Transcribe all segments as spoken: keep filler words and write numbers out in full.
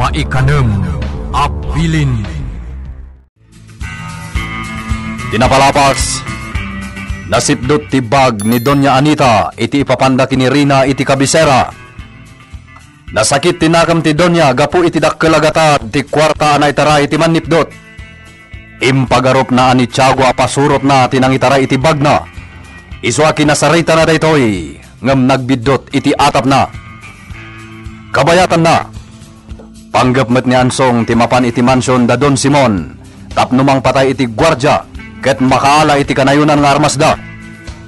Maikanem a bilin. Ti napalabas, nasipdut ti bag ni Doña Anita iti ipapanda ken ni Rina iti kabisera. Nasakit ti nakem ti Doña gapu iti dakkel a gatad ti kuarta a naitaray ti mannipdut. Impagarupna a ni Tiago a pasurotna ti nangitaray iti bagna. Isu a kinasaritana daytoy, ngem nagbiddut iti atapna. Kabayatanna, panggep met ni Ansong ti mapan iti mansion da Don Simon tapno mangpatay iti guardia ket makaala iti kanayonan nga armasda.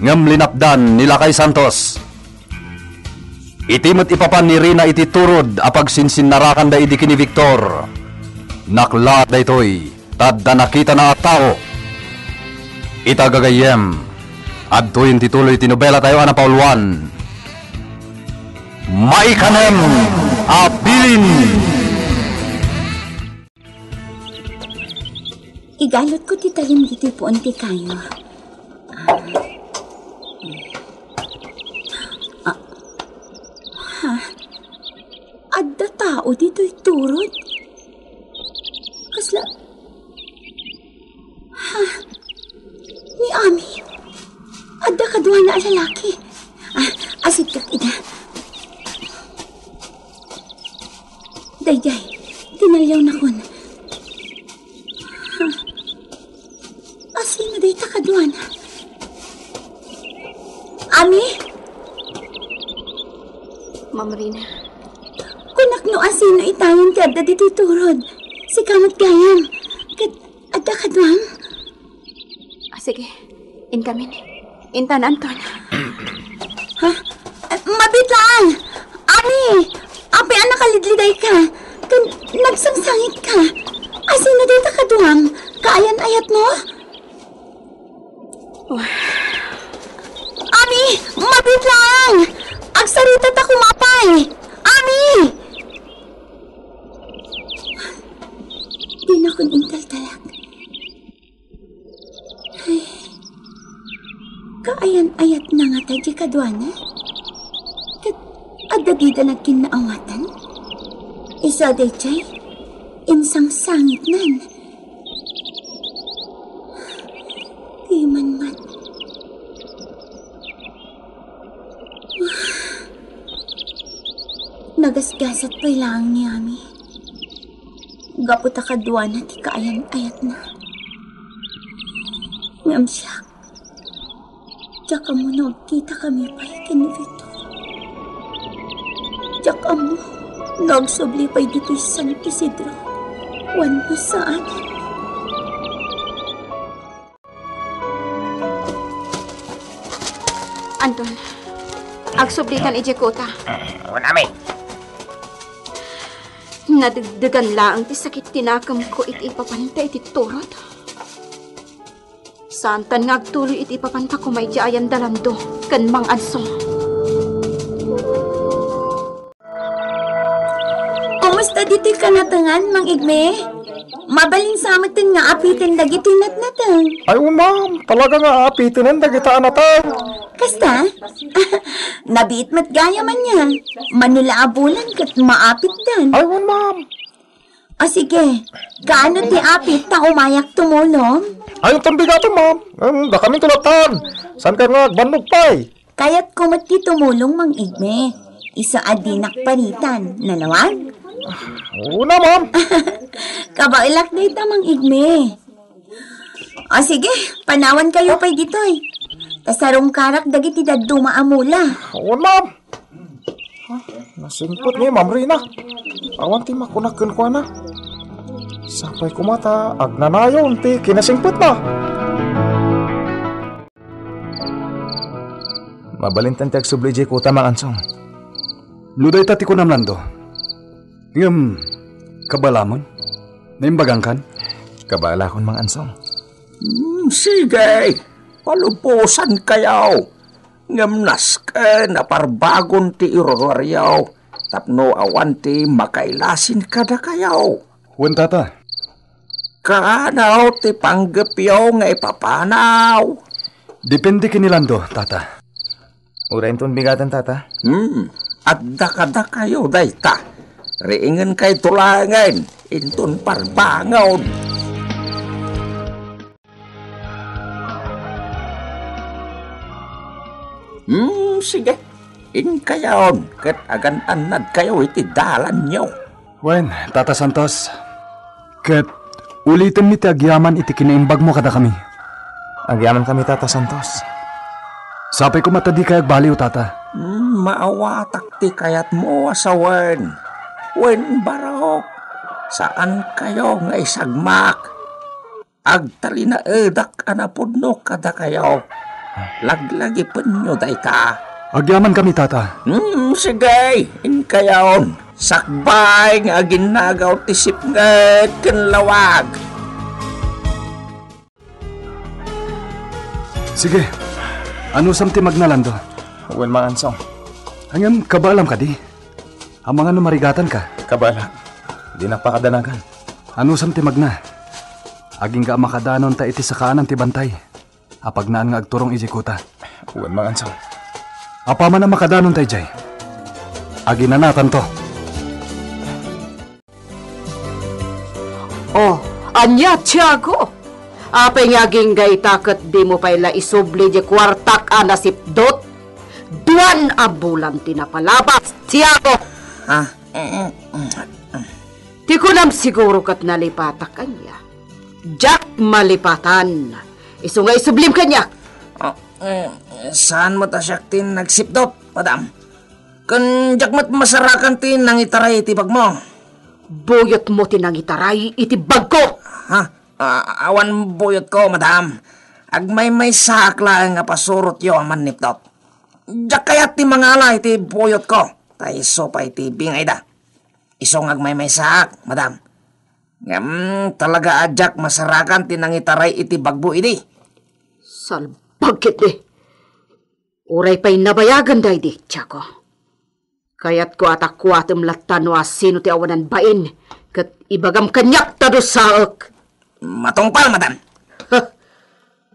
Ngem linapdan ni Lakay Santos. Iti met ipapan ni Rina iti turod a pagsinsinnarakanda idi ken ni Victor, nakla daytoy ta adda nakitana a tao. Ita gagayyem, adtoyen ti tuloy ti nobela tayo a napauluan. Maikanem a bilin. Igalutko ti talim ditoy puon ti kayo. Ah. Ah. Ha? Adda tao ditoy turod? Kasla... Ha? Ni Ami? Adda kaduana a lalaki. Ah, asiddek ida. Daydiay, tinaliawnakon. Ha? Asino dayta kaduana? Ami? Ma'am Rina. Kunak no asino itayen ti adda ditoy turod. Sika met gayam. Ket adda kaduam? Ah, sige. Inkamin. Intan, Anton. Ha? Eh, mabiit laeng! Ami! Apay a nakalidliday ka? Ken nagsangsangit ka? Asino dayta kaduam? Kaayan-ayatmo? Wah. Ami! Mabiit laeng! Agsarita ta koma pay! Ami! Dinakon intaltalak. Ay, kaayan-ayatna ngata diay kaduana? Ket adda dida nagkinnaawatan? Isu a daydiay, insangsangitnan. Diman met. Nagasgasat pay laeng ni Ami. Gapu ta kaduana ti kaayan-ayatna. Ngem siak, diak ammo no agkitakami pay ken ni Victor. Diak ammo no agsubli pay ditoy San Isidro wenno saanen. Anton, agsublikan idiay kuta. Wen, Ami. Nadegdegan laeng ti sakit ti nakemko iti ipapanta iti turod. Saantan nga agtuloy iti ipapanta koma idiay ayan da Lando ken Mang Anso. Kumusta ditoy kanatengan, Mang Igme? Mabalin sa metten nga apiten dagitoy natnateng. Ay, wen, ma'am. Talaga nga apitenen dagita a nateng. Kasta? Nabiit met gayam ania. Mano la a bulan ket maapitdan. Ay, wen, ma'am. O sige, kaano ti apit ta umayak tumulong? Ay, inton bigaten, ma'am. Em, dakaminto latta. Saan ka nga agbannog pay? Kayatko met ti tumulong, Mang Igme. Isu a dinak paritan. Nalawag? Wen, ma'am. Kabaelak dayta, Mang Igme. O sige, panawankayo pay ditoy. Ta sarungkarak dagiti dadduma a mula. Wen, ma'am. Ha? Nasingpet ni Ma'am Rina. Awan ti makunak kenkuana. Sapay koma ta agnanayon ti kinasingpetna. Mabalintan ti agsubli idiay kuta, Mang Ansong. No dayta ti kunam, Lando. Ngem, kabaelamon? Naimbagangkan? Kabaelakon, Mang Ansong. Hmm, sige. Palubosankayo. Ngem nasken a parbagon ti iruruaryo tapno awan ti makailasin kadakayo. Wen, tata. Kaano ti panggepyo nga ipapanaw? Depende ken ni Lando, tata. Uray inton bigaten, tata. Hmm, adda kadakayo dayta. Riingenkayto laengen inton parbangon. Hmm, sige. Inkayon ket agan-annadkayo iti dalanyo. Wen, Tata Santos, ket ulitenmi ti agyaman iti kinaimbagmo kadakami. Agyamankami, Tata Santos. Sapay koma ta dikay agbaliw, Tata. Hmm, maawatak ti kayatmo a sawen. Wen, Barok, saankayo nga isagmak. Agtalinaedak a napudno kadakayo. Laglagipenyo dayta. Agyamankami, Tata. Hmm, sige, inkayon. Sakbay nga aginnagaw ti sipnget ken lawag. Sige, anusam ti magna, Lando? Wen, Mangang Ansong. Ngem, kabaelam kadi? Amangan no marigatanka? Kabaelak. Dinak pakadanagan. Anusam ti magna? Agingga a makadanonta iti sakaanan ti bantay. Apagnaan nga agturong idiay kuta. Wen, Mangang Ansong. Apaman a makadanonta idiay, aginanatanto. Oh, ania, Tiago? Apay nga agingga ita ket dimo pay la isubli diay kuartak a nasipdut? Duan a bulan ti napalabas, Tiago! Ah, mm, mm, mm. Ti kunam siguro ket nalipatak ania? Diak malipatan. Isu nga isublim kaniak. Ah, eh, saan met a siak ti nagsipdut, madam? Ken diak met masarakan ti nangitaray iti bagmo. Buyotmo ti nangitaray iti bagko. Ha? Ah, awan buyotko, madam. Agmaymaysaak laeng a pasurotyo a mannipdut. Diak kayat ti mangala iti buyotko, ta isu pay ti bingayda. Isu nga agmaymaysaak, madam. Ngem talaga a diak masarakan ti nangitaray iti bagmo idi. Salbag ketdi. Uray pay nabayagen daydi, Tiago. Kayatko a takuatem latta no asino ti awanan bain, ket ibagam kaniak ta dusaek. Matungpal, madam. Ha!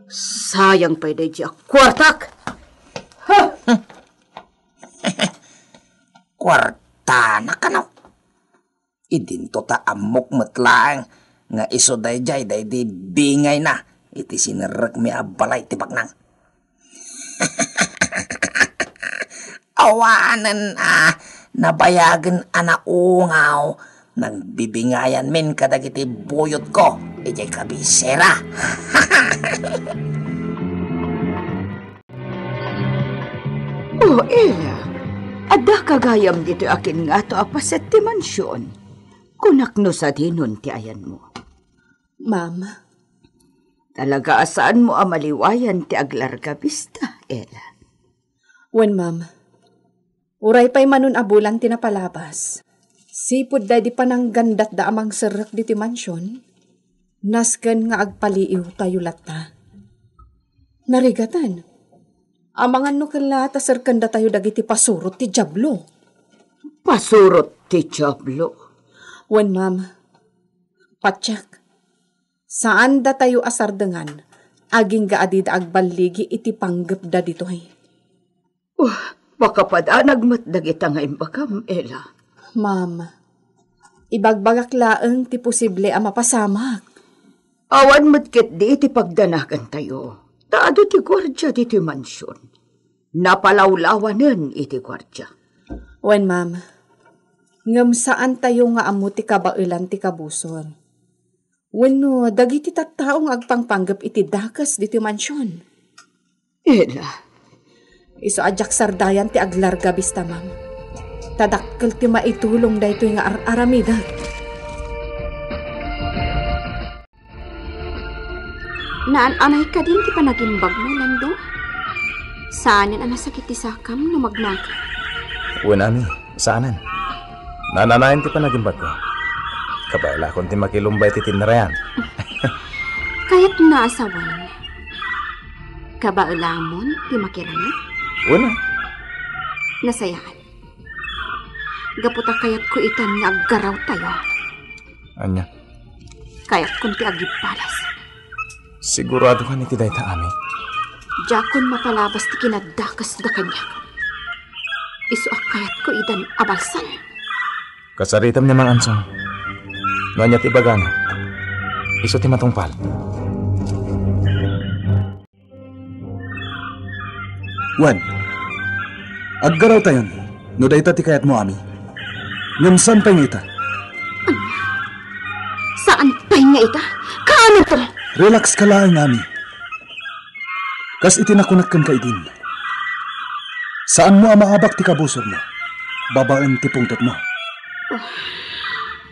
Sayang pay daydi a kuartak. Ha! Kuartana kano? Idinto ta ammok met laeng nga isu daydiay daydi bingayna iti sinerrekmi a balay ti baknang. Awanen a nabayagen a naungaw, nagbibingayanmin kadagiti buyotko idiay kabisera. O, Ella, adda ka gayam ditoy akin ngato a paset ti mansion. Kunak no sadinon ti ayanmo. Ma'am. Talaga a saanmo a maliwayan ti aglarga bista, Ella. Wen, ma'am. Uray pay manon a bulan ti napalabas, sipud daydi pananggandatda a mangserrek ditoy mansion, nasken nga agpaliiwtayo latta. Narigaten. Amangan no kella ta serkendatayo dagiti pasurot ti Diablo. Pasurot ti Diablo? Wen, ma'am. Patiek, saandatayo a sardengan, agingga a dida agballigi iti panggepda ditoy. Uh, makapadanag met dagita nga imbagam, Ella. Ma'am, ibagbagak laeng ti posible a mapasamak. Awan met ketdi iti pagdanagantayo. Ta adu ti guardia ditoy mansion. Napalawlawanen iti guardia. Wen, ma'am. Ngem saantayo nga ammo ti kabaelan ti kabusor. Wenno dagiti tattao nga agpangpanggep iti dakes ditoy mansion. Ella. Isu a diak sardayan ti aglarga bista, ma'am. Ta dakkel ti maitulong daytoy nga ar-aramidek. Naan-anay kadin ti panagimbagmo, Lando? Saanen a nasakit ti sakam no magnaga? Wen, Ami. Saanen. Naan-anayan ti panagimbagko. Kabaelakon ti makilumbay ti tinrayan. Kayatna a sawen, kabaelamon ti makiranget? Wen a. Nasayaat. Gapu ta kayatko itan nga aggarawtayo. Ania? Kayatkon ti agibbalas. Sigurado kan iti dayta, Ami? Diakon mapalabas ti kinadakesda kaniak. Isu a kayatko idan a balsan. Kasaritem ni Mang Ansong. No ania ti ibagana, isu ti matungpal. Wen, aggarawtayon no dayta ti kayatmo, Ami. Ngem saan pay nga ita? Saan pay nga ita? Kaano to? Relax ka laeng, Ami. Kas iti nakunak kenka idin, saanmo a maabak ti kabusormo babaen ti pungtotmo.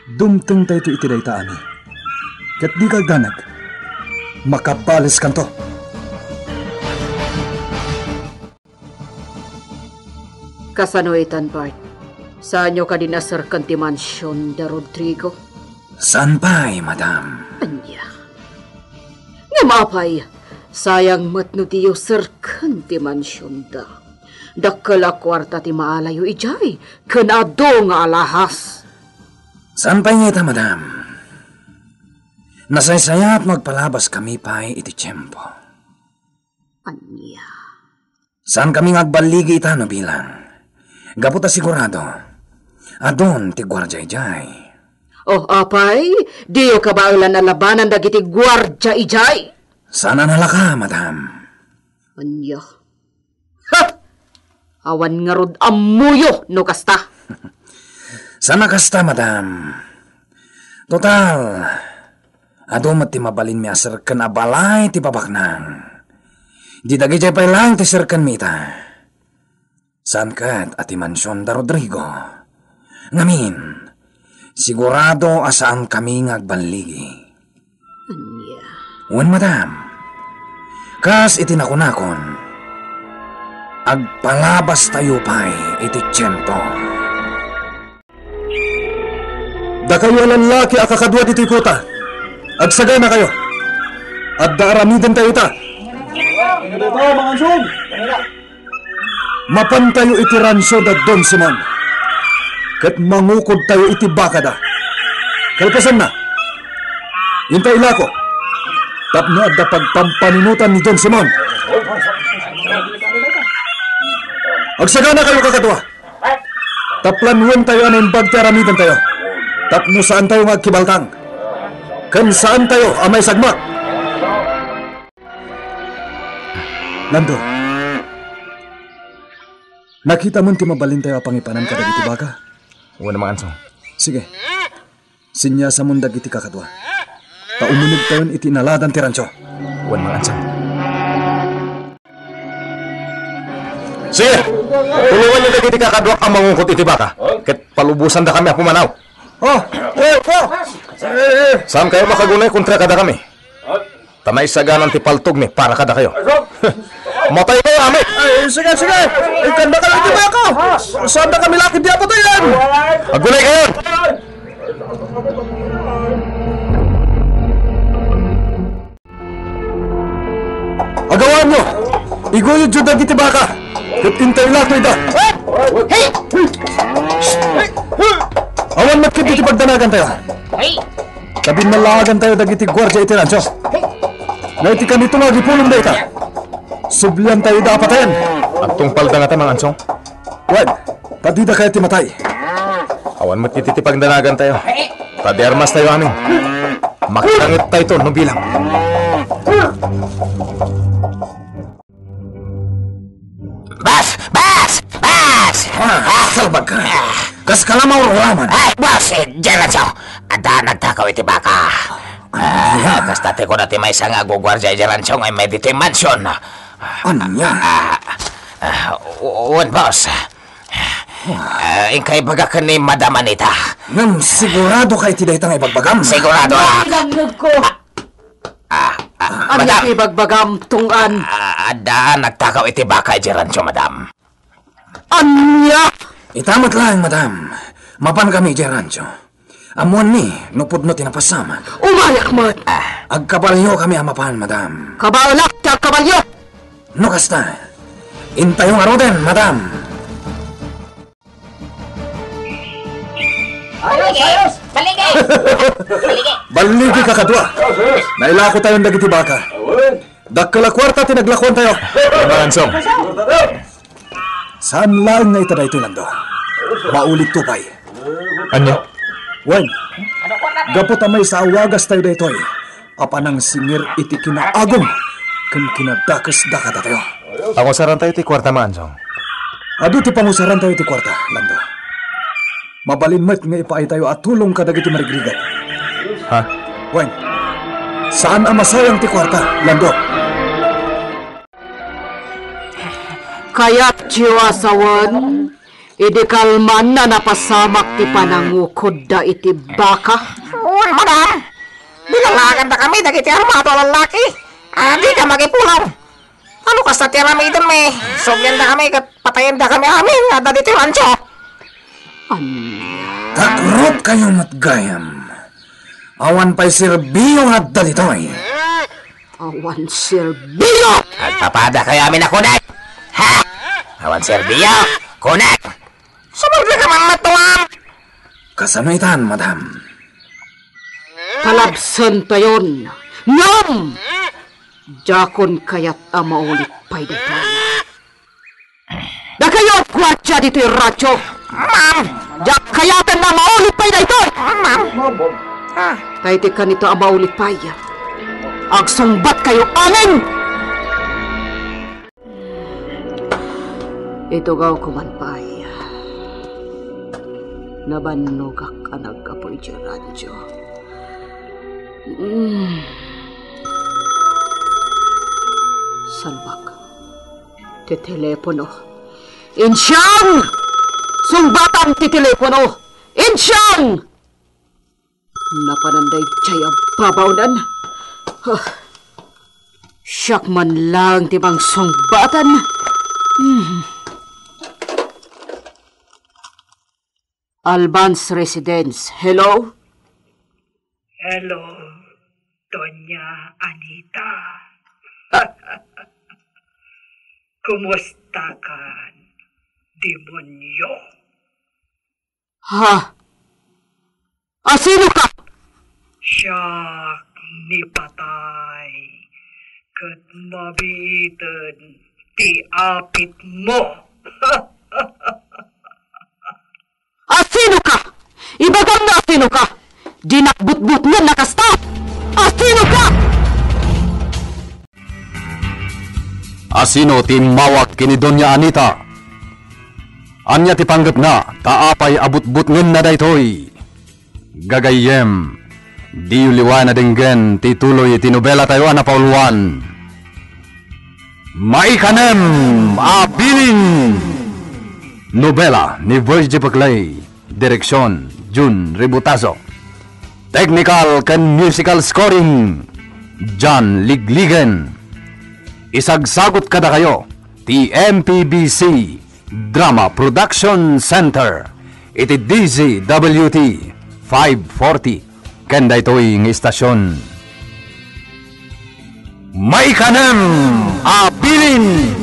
Dumtengtayto iti dayta, Ami. Ket dika agdanag. Makabaleskanto. Kasano itan, Bart? Saanyo kadi naserken ti mansion da Rodrigo? Saan pay, madam. Ania? Ngem apay, sayang met no diyo serken ti mansionda. Dakkel a kuarta ti maalayo idiay, ken adu nga alahas. Saan pay nga ita, madam. Nasaysayaat no agpalabaskami pay iti tiempo. Ania? Saankami nga agballigi ita no bilang. Gapu ta sigurado, adun ti guardia idiay. Oh, apay, diyo kabaelan a labanan dagiti guardia idiay? Saan a nalaka, madam. Ania? Ha! Awan ngarud ammoyo no kasta. Saan a kasta, madam. Total, adu met ti mabalinmi a serken a balay ti babaknang. Di dagidiay pay laeng ti serkenmi ita. Saan ket a ti mansion da Rodrigo. Ngamin, sigurado a saankami nga agballigi. Ania? Wen, madam, kas iti nakunakon, agpalabastayo pay iti tiempo. Dakayo a lallaki a kakadua ditoy kota, agsaganakayo. Adda aramidentayo ita. Mapantayo iti ransio da Don Simon, ket mangukodtayo iti bakada. Kalpasanna, intayo ilako tapno adda pagpampaninutan ni Don Simon. Agsaganakayo, kakadua. Taplanwentayo a naimbag ti aramidentayo, tapno saantayo nga agkibaltang, ken saantayo a maisagmak. Lando, nakitamon ti mabalintayo a pangipanan kadagiti baka? Wen, Mang Ansong. Sige. Siniasamon dagiti kakadua, ta umunegtayon iti inaladan ti ransio. Wen, Mang Ansong. Sige, tulonganyo dagiti kakadua a mangukot iti baka, ket palubosandakami a pumanaw. Oh, oh, oh. Saankayo makagunay kontra kadakami. Ta naisaganan ti paltogmi para kadakayo. Mataykayo, Ami! Ay, sige, sige! Ikkandakayo iti baka! Saandakami la ketdi a patayen! Agunaykayo! Agawanyo! Iguyodyo dagiti baka! Ket intayo ilako ida! Awan met ketdi ti pagdanagantayo. Ta binnalaagantayo dagiti guardia iti ransio. Nga iti kanito nga agipulong dayta, subliantayo ida a patayen. Agtungpalda ngata, Mang Ansong? Wen, ta didakayo ti matay. Awan met iti ti pagdanagantayo. Ta di armastayo amin. Makilangettayto no bilang. Boss! Boss! Boss! Ah, salbag ka. Kaska la maururaman? Ay, boss, eh, Gerancio, adda nagtakaw iti baka. Ah, kasta ti kuna ti maysa nga aguguardia, Gerancio, nga immay ditoy mansion. Ania? Ah, ah, wen, boss. Ah, inka ibaga ken ni Madam Anita. Ngem sigurado ka iti dayta nga ibagbagam? Sigurado, ah. Ilangeg ko. Ah, ah, Ania madam. Ti ibagbagam, Tunggan? Ah, adda nagtakaw iti baka idiay rancho, madam. Ania? Ita met laeng, madam. Mapankami idiay rancho. Ammoanmi no pudno ti napasamak. Umayak met! Ah, agkabaliokami a mapan, madam. Kabaelak ti agkabalio! No kasta, intayo ngaruden, madam. Ayos, ayos! Balligi! Balligi! Balligi, kakadua. Nailakotayon dagiti baka. Dakkel a kuarta ti naglakoantayo. Mangansong. Saan laeng nga ita daytoy, Lando. Maulidto pay. Ania? Wen, gapu ta maysa a wagas tayo daytoy a panangsingir iti kinaagum ken kinadakes da kadatayo. Pangusaran tayo ti kuarta, Manong. Adu ti pangusaran tayo ti kuarta, Lando. Mabalin met nga ipaay tayo a tulong kadagiti marigrigat. Ha? Wen, saan a masayang ti kuarta, Lando. Kayatyo a sawen, idi kalman a napasamak ti panangukodda iti baka? Wen, madam. Bilangaganda kami dagiti armado a lallaki. A, dika makipulaw. Ano kasta ti aramidem, eh? Sublianda kami ket patayenda kami amin nga adda ditoy rancho. Ania? Kakrop kayo met gayam. Awan pay serbio nga adda ditoy. Awan serbio! Agpapada kayo amin a kunek! Ha? Awan serbio? Kunek! Sumurli ka man, matuang! Kasano itan, madam? Palabsen tayon! Ngem! Diakon kayat a maulit pay daytoy. Dakayo a guardia ditoy rancho! Ma'am! Diak kayaten a maulit pay daytoy! Ma'am! Ah. Ta iti kanito a maulit pay, agsungbat kayo amin! Itugawko man pay. Nabannogak a naggapu idiay radyo. Mm. Salbak. Ti telepono. Insyang! Sungbatan ti telepono! Insyang! Napanan daydiay a babaonan. Ah, siak man laeng ti mangsungbatan. Hmm. Albans Residence. Hello? Hello, Doña Anita. Kumusta kan, demonyo? Ha? Asino ka? Siak ni patay, ket mabiiten ti apitmo. Asino ka? Ibagam no asino ka! Dinak butbutngen a kasta! Asino ka? Asino ti immawag ken ni Doña Anita? Ania ti panggepna, ta apay a butbutngenna daytoy? Gagayyem, diyo liwaen a denggen ti tuloy ti nobelatayo a napauluan. Maikanem a Bilin! Nobela ni Virgie Peclay. Direksion, Jun Ributazo. Technical ken musical scoring, John Ligligen. Isagsagut kadakayo ti M P B C Drama Production Center iti D Z W T five forty ken daytoy nga istasyon. Maikanem a Bilin!